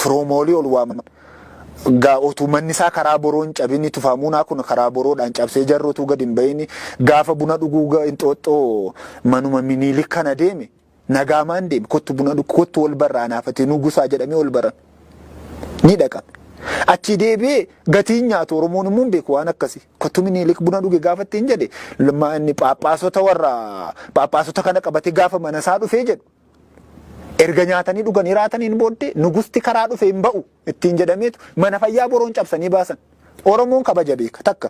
Firoomoolii ol waaman. Gaa otuu manni isaa karaa boroo hin cabini Tufaamuunaa kun karaa boroodhaan cabsee jarri otuu gad hin bahini gaafa buna dhuguu Inxooxxoo manuma Miniilik kana deeme nagaamaan deeme kottu buna dhugu kottu wal barraa naafatee nugusaa jedhamee wal baran. Ni dhaqame. Achii deebi'ee gatiin nyaatu Oromoon immoo hin beeku waan akkasii. Kottu Miniilik buna dhuge gaafa ittiin jedhe inni phaaphaasota warra phaaphaasota kana qabatee gaafa mana isaa dhufee jedhu. Erga nyaatanii dhuganii raataniin booddee nugusti karaa dhufe hin ba'u ittiin jedhameetu mana fayyaa boroon cabsanii baasan. Oromoon kabaja beeka takka.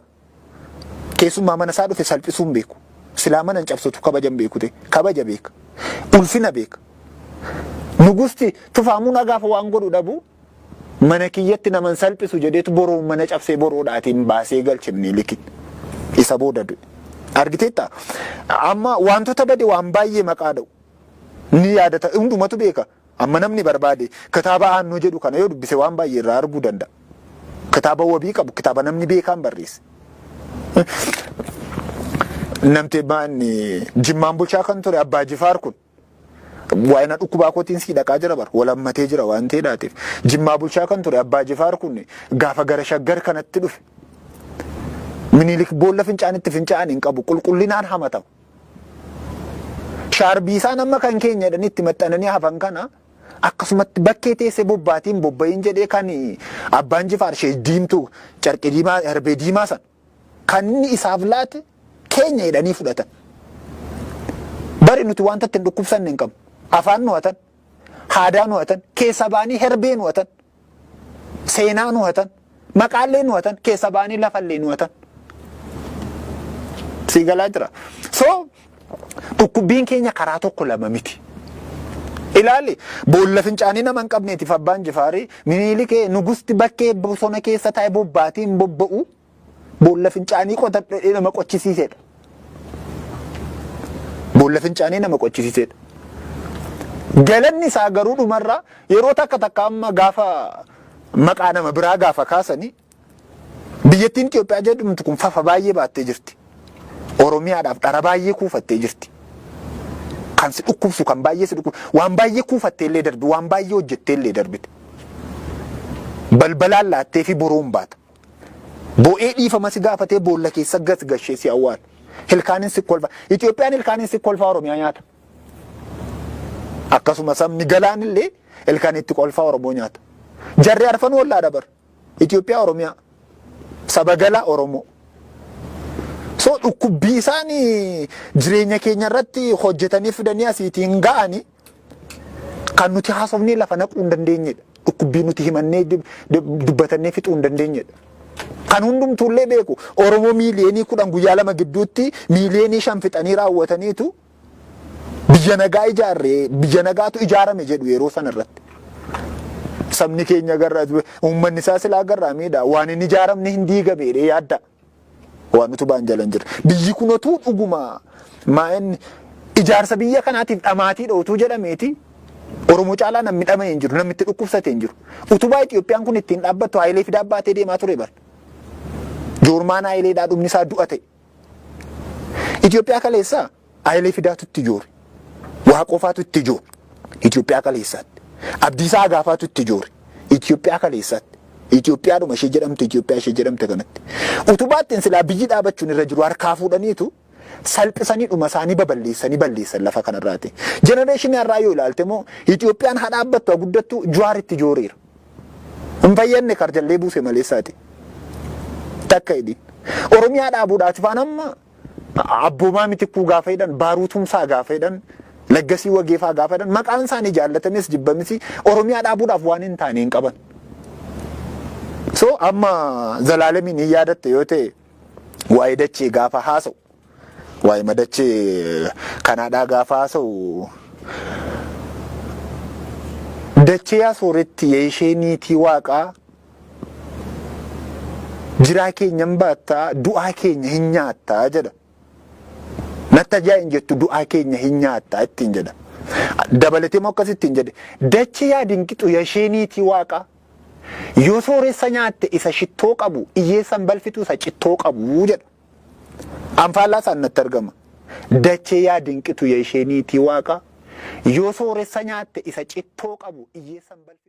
Keessummaa mana isaa dhufe salphisuu hin beeku. Silaa mana hin cabsutu kabaja hin beeku ta'e. Kabaja beeka. Ulfina beeka. Nugusti Tufaamuunaa gaafa waan godhu dhabu mana kiyyatti nama hin salphisu jedheetu boroon mana cabsee boroodhaatiin baasee galche Minilikin. Isa booda du'e. Argiteetta? Amma wantoota bade waan baay'ee maqaa dha'u. Ni yaadata hundumatu beeka. Amma namni barbaade kitaaba Aannoo jedhu kana yoo dubbise waan baay'ee irraa arguu danda'a. Kitaaba wabii qabu, kitaaba namni beekaan barreesse. Namti maanni Jimmaan bulchaa kan ture Abbaa Jifaar kun waa'ee na dhukkubaa kootiin sii dhaqaa jira bar walammatee jira waan ta'eedhaatiif. Jimmaa bulchaa kan ture Abbaa Jifaar kun gaafa gara Shaggar kanatti dhufe. Minilik boolla fincaanitti fincaa'an hin qabu qulqullinaan hamatama. Shaarbii isaan amma kan keenya jedhanii itti maxxananii hafan kana akkasumatti bakkee teessee bobbaatiin bobba'iin jedhee kan Abbaan Jifaar ishee diimtuu carqii diimaa herbee diimaa san kan inni isaaf laate keenya jedhanii fudhatan. Bari nuti wanta ittiin dhukkubsanne hin qabnu. Afaan nu hatan, aadaa nu hatan, keessa ba'anii herbee nu hatan, seenaa nu hatan, maqaallee nu hatan, keessa ba'anii lafallee nu hatan. Sii galaa jira. So dhukkubbiin keenya karaa tokko lama miti. Ilaali, boolla fincaanii nama hin qabneetiif Abbaan Jifaarii Miniilikee nugusti bakkee bosona keessa taa'e bobbaatiin bobba'u boolla fincaanii qotadhu nama qochisiisedha. Boolla fincaanii nama qochisiisedha. Galanni isaa garuu dhumarraa yeroo takka takka amma gaafa maqaa nama biraa gaafa kaasanii biyyattiin Itoophiyaa jedhamtu kun fafa baay'ee baattee jirti. Oromiyaadhaaf dhara baay'ee kuufattee jirti. Kan si dhukkubsu, kan baay'ee si dhukkubsu, waan baay'ee kuufattee illee darbi, waan baay'ee hojjettee illee darbite. Balbalaan laattee fi boroon baata. Bo'ee dhiifama si gaafatee boolla keessa gas gashee si awwaala. Hilkaanin si kolfa. Itoophiyaan ilkaanin si kolfaa Oromiyaa nyaata. Akkasuma sabni galaan illee ilkaan itti kolfaa Oromoo nyaata. Jarri arfan wallaadha bar. Itoophiyaa, Oromiyaa. Saba galaa, Oromoo. So dhukkubbii isaanii jireenya keenya irratti hojjetanii fidanii asiitiin ga'anii kan nuti haasofnee lafa naquu hin dandeenyedha. Dhukkubbii nuti himannee dubbatannee fixuu hin dandeenyedha. Kan hundumtuullee beeku Oromoo miiliyoonii 10 guyyaa 2 gidduutti miiliyoonii 5 fixanii raawwataniitu biyya nagaa ijaarree biyya nagaatu ijaarame jedhu yeroo sana irratti. Sabni keenya garra uummanni isaa silaa garraa miidha waan hin ijaaramne hin diigame jedhee yaadda. Waan utubaan jala hin jirre. Biyyi kun otuu dhuguma maa'inni ijaarsa biyya kanaatiif dhamaatiidha otuu jedhameeti Oromoo caalaa namni dhama'e hin jiru, namni itti dhukkubsate hin jiru. Utubaa Itoophiyaan kun ittiin dhaabbattu Hayilee Fidaa baatee deemaa ture bar. Joormaan Hayileedhaa dhumni isaa du'a ta'e. Itoophiyaa kaleessaa Hayilee Fidaatu itti joore. Waaqofaatu itti joore. Itoophiyaa kaleessaatti. Abdiisaa Agaafaatu itti joore. Itoophiyaa kaleessaatti. Itoophiyaadhuma ishee jedhamtu Itoophiyaa ishee jedhamte kanatti. Utubaa ittiin silaa biyyi dhaabachuun irra jiru harkaa fuudhaniitu salphisanii dhuma isaanii baballeessanii balleessan lafa kanarraati. Generation har'aa yoo ilaalte immoo Itoophiyaan haa dhaabbattu haa guddattu Jawaar itti jooreera. Hin fayyadne karjallee buuse maleessaati. Takka hidhiin. Oromiyaa dhaabuudhaati faan amma Abboomaa Mitikkuu gaafa jedhan, Baaruu Tumsaa gaafa jedhan, Laggasii Wageefaa gaafa jedhan maqaan isaanii jaallatames jibbamis Oromiyaa dhaabuudhaaf waan hin taane hin qaban. So amma Zalaalemiin hin yaadatte yoo ta'e waa'ee dachee gaafa haasa'u, waa'ee madachee kanaadhaa gaafa haasa'u, dachee yaa sooretti yeeshee niitii waaqaa jiraa keenya hin baattaa du'aa keenya hin nyaattaa jedha. Natti ajaa'in jettu du'aa keenya hin nyaattaa ittiin jedha. Dabalatee immoo akkas ittiin jedhe, dachee yaa dinqixu yashee niitii waaqaa yoo sooressa nyaatte isa shittoo qabu hiyyeessan balfitu isa cittoo qabu jedha. Anfaallaa isaan natti argama. Dachee yaa dinqitu yashee niitii waaqaa yoo sooressa nyaatte isa cittoo qabu hiyyeessan balfitu.